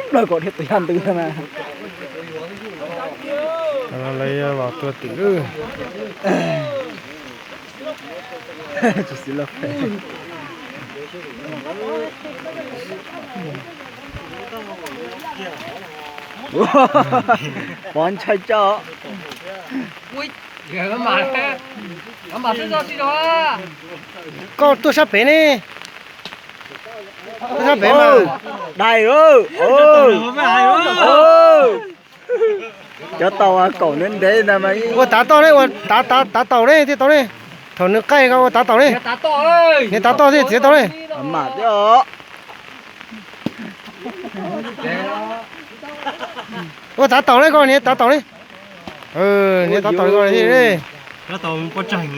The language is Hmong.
Nplawg kom dhia tus yaj ntws na. Lawv los tua tim lwj. Tsis xis loj phem. Pov ntshai coj. Koj tuaj sab pem ne. Tuaj sab pem mas. Dai. Cov taus kaum ntev ntev ntag mas. Ua tav toj ne, ua tav tav tav taus ne, thiaj tau ne. Thaum nws qaij ko ua tav taus ne. Niag tav toj thiaj txiav tau ne. Mas thiab os. Ua tav taus ne, koj niag tav taus ne. Niag tav taus ko thiaj.